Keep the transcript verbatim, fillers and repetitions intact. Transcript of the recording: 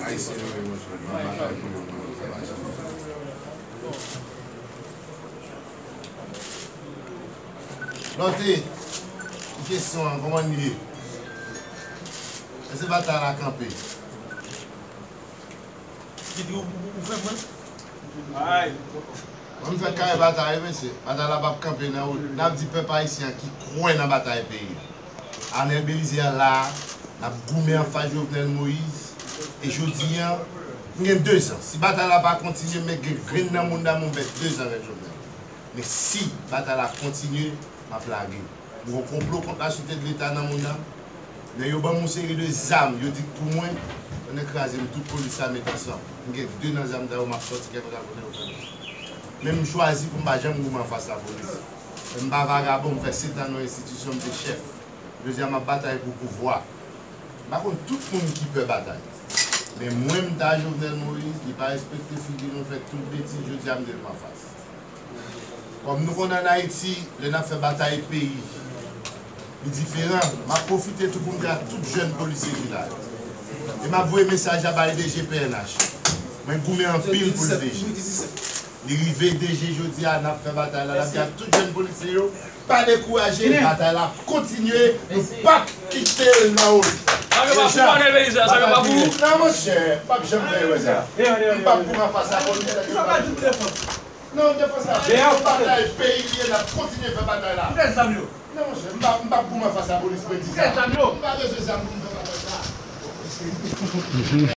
Ayisyen yo, yo, yo, yo, yo, yo. Lòte, kesyon an, kòman l ye? Èske batay la kanpe? Ki di ou, ou, ou fè mwen? Ay. Mwen, m fè kare batay, mesye. Batay la p ap kanpe nan wout. N ap di pèp ayisyen an ki kwè nan batay peyi a. Arnel Bélizaire la, n ap goumen anfas Jovenel Moïse. E jodi a, m gen dezan. Si batay la pa kontinye, m gen grenn nan moun nan mwen fè dezan avèk Jovenel. Men si batay la kontinye, m ap lage. M gen yon konplo kont la sirete de Leta nan moun nan. Men yo ban m yon seri de zam, yo di k pou mwen, yo kraze m tout polis la met ansanm. M gen de nan zam sa yo, m ap sòti kèk lòt kote yo fè m. Men m chwazi pou m pa janm goumen anfas lapolis. Men m pa vagabon, m fè sèt an nan yon enstitisyon, m te chèf. Jodi a, m ap batay pou pouvwa. M pa konn tout moun ki pè batay. Men mwen, m ta Jovenel Moïse, li pa respekte figi nou, fè tout betiz, jodi a, m di l m anfas. Kòm nou konnen ann Ayiti, lè n ap fè batay peyi, li diferan. M ap pwofite tou pou m di a tout jèn polisye ki la yo. E m ap voye mesaj la bay D G P N H. Mwen goumen anpil pou l, D G. Li rive, D G, jodi a, n ap fè batay la. N ap di a tout jèn polisye yo, pa dekouraje, batay la ap kontinye, nou p ap kite l nan wout. Sa yo pa pou ou, Arnel Bélizaire, sa yo pa pou ou. Non, monchè, m p ap janm fè erè sa. M p ap goumen anfas lapolis. Non, defans la, se yon batay peyi li ye, n ap kontinye fè batay la. Kite zam yo. Non, monchè, m pa, m p ap goumen anfas lapolis, mwen di sa. Kite zam yo. M pa bezwen zam pou m fè batay sa.